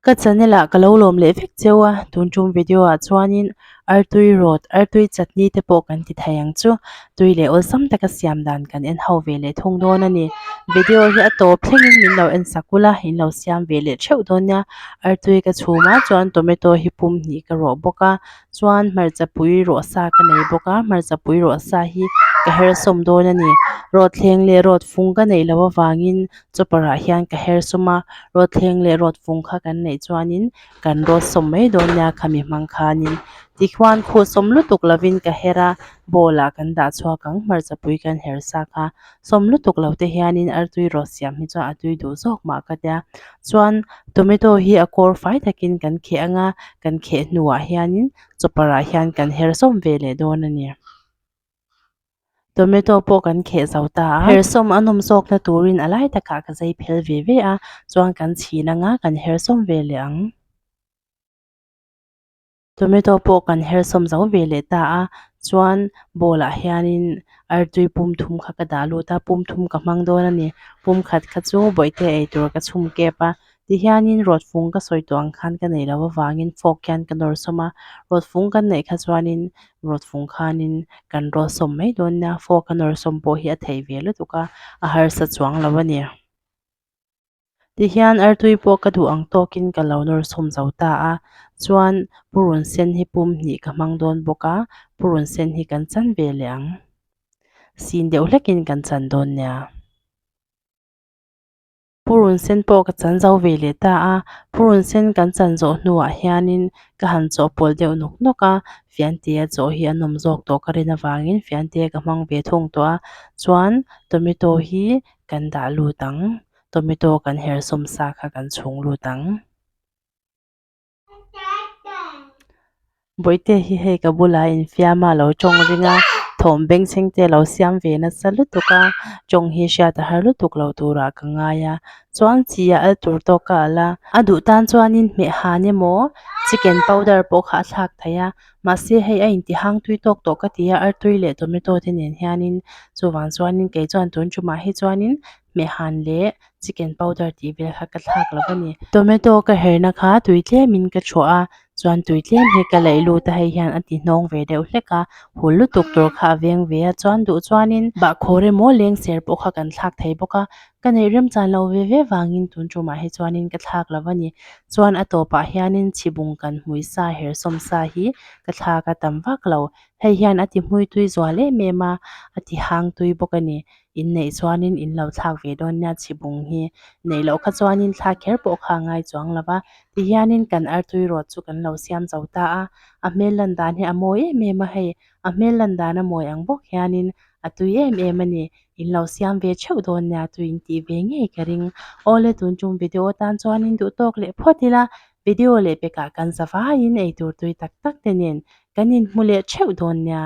Ka channel ah ka lo lawm leh vek cheu a, tun tum video ah chuanin artui rawt, artui chutney te pawh kan ti thei ang chu. Tui leh awlsam taka siam dan kan en ho ve leh thung dawn a ni. Video hi a tawp thlengin min lo en sak ula, in lo siam ve leh theuh dawn nia. Artui ka chhum a, chuan tomato hi pum hnih ka rawh bawk a, chuan hmarcha pui rawh sa ka nei bawk a hmarcha pui rawh sa hi ka her sawm dawn a ni rawthleng leh rawt fung ka neih loh avangin chopper ah hian ka her sawm a rawthleng leh rawt fung kha kan neih chuanin kan rawt sawm mai dawn nia khami hmang khanin tikhuan khuh sawm lutuk lovin ka her a bowl ah kan dah chhuak ang hmarcha pui kan her sa kha sawm lutuk lo te hianin artui rawt siam hi chuan a tui duh zawk mah ka tia chuan tomato hi a kawr fai takin kan kheh anga kan kheh hnuah hianin chopper ah hian kan her sawm ve leh dawn a ni. Tomato pawh kan kheh zo ta a her sawm a nawm zawk na turin a lai takah ka zai phel ve ve a chuan kan chhin anga kan her sawm ve leh ang. Tomato pawh kan her sawm zo ve leh ta a chuan bowl ah hianin artui pum thum kha ka dah lut a pum thum ka hmang dawn a ni pum khat kha chu bawihte eitur ka chhum kep a tihianin rawt fung ka sawi tawh ang khan ka neih loh avangin fork hian ka nawr sawm a rawt fung kan neih kha chuanin rawt fung khanin kan rawt sawm mai dawn nia fork a nawr sawm pawh hi a theih ve lutuk a a harsa chuang lo a ni. Tihian artui pawh ka duh ang tawkin ka lo nawr sawm zo ta a, chuan purun sen hi pum hnih ka hmang dawn bawk a, purun sen hi kan chan ve leh ang. Sin deuh hlekin kan chan dawn nia. Purun sen pawh ka chan zo ve leh ta a, purun sen kan chan zawh hnuah hianin ka han chawhpawlh deuh nawk nawk a, fiantea chaw hi a nawm zawk tawh ka rin avangin fiantea ka hmang ve thung tawh a, chuan tomato hi kan dah lut ang. Tomato kan her sawm sa kha kan chhung lut ang. Bawihte hi hei ka bulah infiam a lo tawng ring a, thawm bengchheng te lo siam ve nasa lutuk a, tawng hi hriat a har lutuk lo turah ka ngai a, chuan chi a al tur tawk ka al a, a duh tan chuanin hmeh han emaw chicken powder pawh kha a thlak thei a, mahse hei a inti hang tui tawk tawh ka ti a, artui leh tomato te nen hianin chuvang chuanin kei chuan tun tumah hi chuanin hmehhan leh chicken powder tih vel kha ka thlak lo a ni. Tomato ka herna kha tui tlemin ka thuah a, chuan tui tlem hi ka laih lut a hei hian a ti hnawng ve deuh hlek a, hul lutuk tur kha a veng ve a, chuan duh chuanin bahkhawr emaw lengser pawh kha kan thlak thei bawk a, ka neih remchan lo ve ve vangin tun tumah hi chuanin ka thlak lo a ni. Chuan a tawpah hianin chhibung kan hmui sa hersawm sa hi ka thlak a tam vak lo, hei hian a ti hmui tui zual em em a, a ti hang tui bawk a ni. In neih chuanin in lo thlak ve dawn nia chhibung hi neih loh kha chuanin thlak kher pawh kha a ngai chuang lo va tihianin kan artui rawt chu kan lo siam zo ta a a hmel lan dan hi a mawi em em a hei a hmel lan dan a mawi ang bawk hianin a tui em em a ni in lo siam ve theuh dawn nia tui in tih ve ngei ka ring awle tun tum video tan chuanin duh tawk leh phawt ila video leh pekah kan za vaiin eitur tui tak tak te nen kan inhmu leh theuh dawn nia.